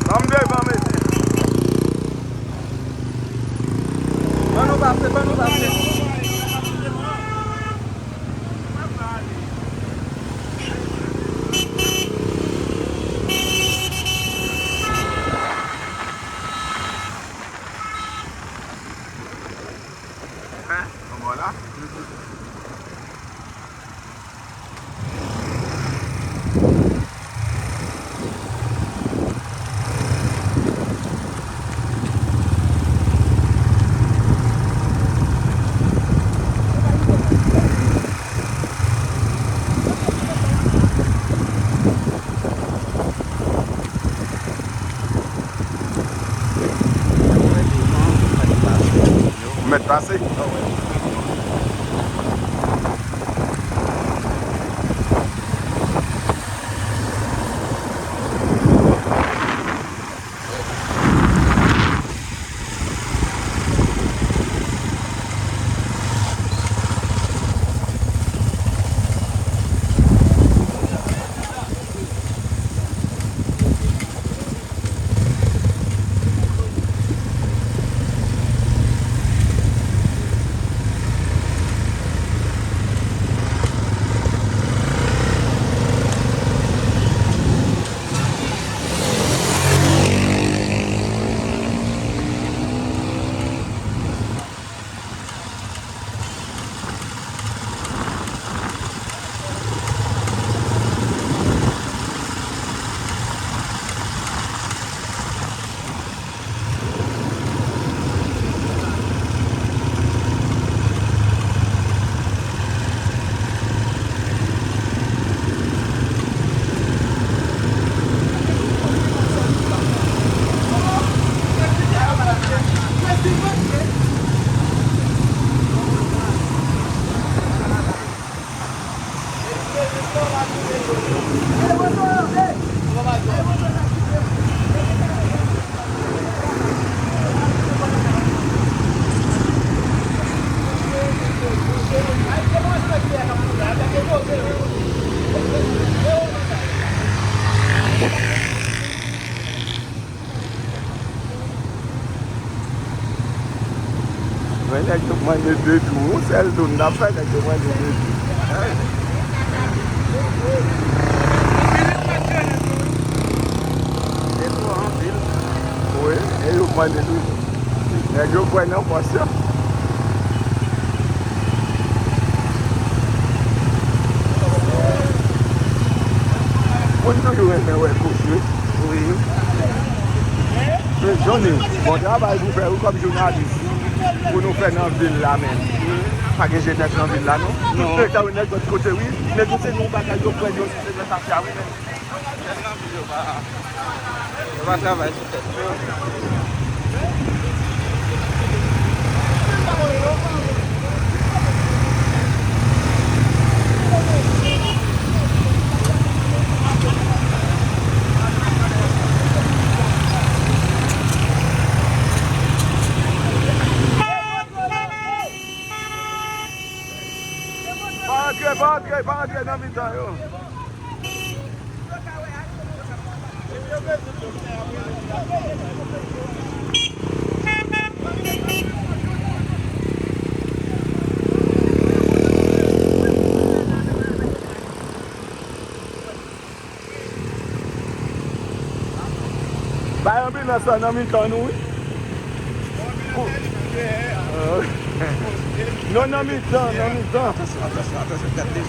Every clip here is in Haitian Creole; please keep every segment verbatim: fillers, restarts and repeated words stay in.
Ban m devan, mesye. Ban nou pase, ban nou pase. Hein? Kòman w la? Ou mèt pase? Men nèg yo mande de tou. Yon sèl tou n t ap fè, nèg yo mande de tou. Wi, e yo mande tou. Nèg yo kwè nan fòs yo. Moun toujou renmen wè kous wi. Wi. Men Johnny, bon travay pou fè wi kòm jounalis. Pou nou fè nan vil la menm. Pa gen jenès nan vil la non. Non. Tout peyi ta wi nèg lòt kote wi. Men tout se nou bagay yo pran yo se nan tafya wi men. Nèg nan vil yo pa, yo pa travay sou tèt yo. Pa antre, pa antre, pa antre nan mitan yo. Bay anbilans lan nan mitan nou wi. Non, nan mitan, nan mitan. Atansyon, atansyon, atansyon, gade.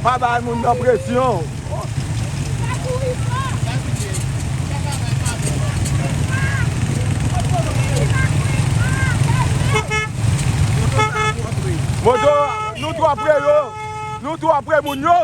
Pa bay moun nan presyon. Moto, nou twò pre yo. Nou twò pre moun yo.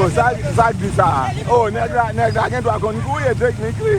Oh, sa, sa k di sa? Oh, nèg la, nèg la gen dwa konn gouye teknik li.